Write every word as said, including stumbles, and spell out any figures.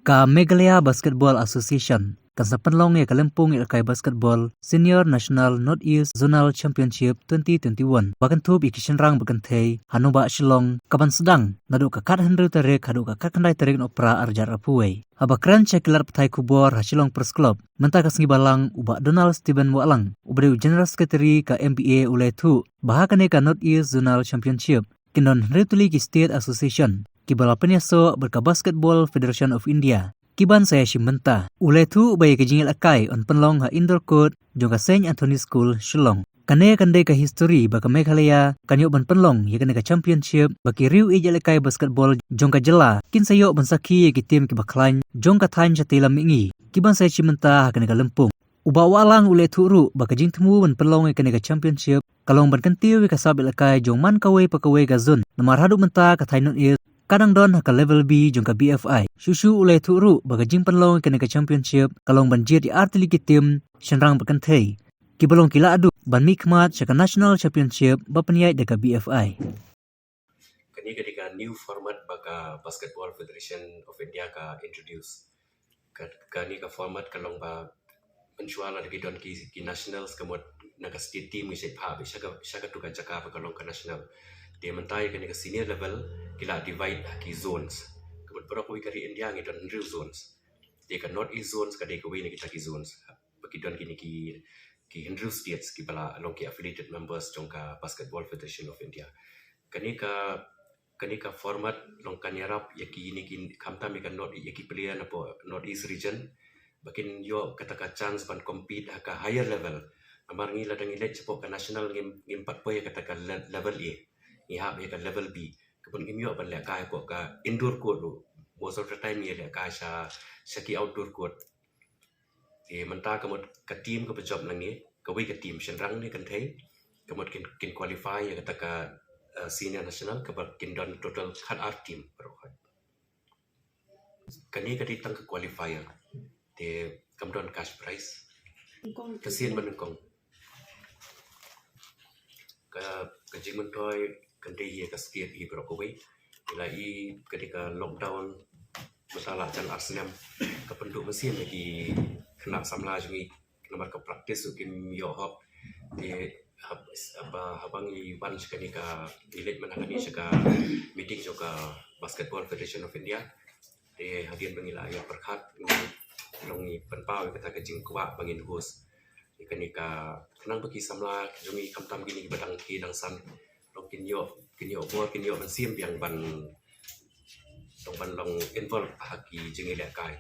Ka Meghalaya Basketball Association kan sa pynlong ïa ka lympung ïalehkai basketball Senior National North East Zonal Championship twenty twenty-one ba kynthup ïa ki shynrang ba kynthei ha nongbah Shillong, ka ban sdang naduh ka khathynriew tarik haduh ka khatkhyndai tarik Nohprah arhajar arphew wei. Haba kren sha ki lad pathai khubor ha Shillong Press Club mynta ka sngi Balang, u Bah Donald Stephen Wahlang, uba dei u General Secretary ka M B A, u la ïathuh ba ha kane ka North East Zonal Championship kin don hynriew tylli ki State Association kiba la pynïasoh bad ka Basketball Federation of India, ki ban sa ïashim bynta. U la ïathuh ba ïa ka jingïalehkai yn pynlong ha indoor court jong ka Saint Anthony School, Shillong. Kane kan dei ka history ba ka Meghalaya kan ïoh ban pynlong ïa kane ka championship, ba ki riew ïeit ïalehkai basketball jong ka jylla kin sa ïoh ban sakhi ïa ki team kiba khlaiñ jong ka thaiñ shatei lam mihngi ki ban sa ïashim bynta ha kane ka lympung. U Bah Wahlang u la ïathuh ruh ba ka jingthmu ban pynlong ïa kane ka championship ka long ban kyntiew ïa ka sap ïalehkai jong man kawei pa kawei ka zone, namar haduh mynta ka thaiñ North East ka dang don ha ka level B jong ka B F I. Shuh shuh u la ïathuh ruh ba ka jingpynlong ïa kane ka championship ka long ban jied ïa ar tylli ki team shynrang bad kynthei kiba long ki lahduh ban mihkhmat sha ka National Championship ba pynïaid da ka B F I. Kane ka dei ka new format ba ka Basketball Federation of India ka introduce. Ka, kane ka format ka long ba mynshuwa lada ki don ki, ki nationals, ka mut na ka state team ngi shait phah beit sha ka, sha katu ka jaka ba ka long ka national. Te mynta ïa kane ka senior level ki la divide ha ki zones. Ka mut baroh kawei ka ri India ngi don hynriew zones. Te ka North East zones ka dei kawei na kita ki zones ba ki don kine ki, ki hynriew states kiba la long ki affiliated members jong ka Basketball Federation of India. Kane ka, kane ka format long kan ïarap ïa kine ki, khamtam ïa ka North, ïa ki player na po North East region ba kin ïoh kata ka chance ban compete ha ka higher level. Namar ngi lada ngi leit shapoh ka national ngim, ngim pat poi ïa kata ka le-, level A, ngi hap ïa ka level B. Ka mut ngim ïoh ban lehkai hapoh ka indoor court ruh. Most of the time ngi lehkai sha, sha ki outdoor court. Te mynta ka mut ka team kaba jop na ngi, kawei ka team shynrang ne kynthei, ka mut kin, kin qualify ïa kata ka, uh, senior national kaba kin don total khat ar team baroh. Kane ka dei tang ka qualifier. Te kam don cash prize. Ka sien ba nyngkong. Ka, ka jingmyntoi kan dei ïa ka state hi baroh kawei. Ila i ka dei ka lockdown mynta la jan ar snem, ka pynduh mynsiem ïa ki khynnah samla jong ngi namar ka practice ruh kim ïoh hok. Te hab-, haba, haba ngi wan sha kane ka, ngi leit mynta kane sha ka meeting jong ka Basketball Federation of India. Te hadien ba ngi la ïa pyrkhat, ngi long ngi pynpaw ïa kata ka jingkwah ba ngin host ïa kane ka, khnang ba ki samla jong ngi khamtam kine kiba dang khie dang san, long kin ïoh, kin ïoh bor, kin ïoh mynsiem biang ban, long ban long involve ha ki jingïalehkai.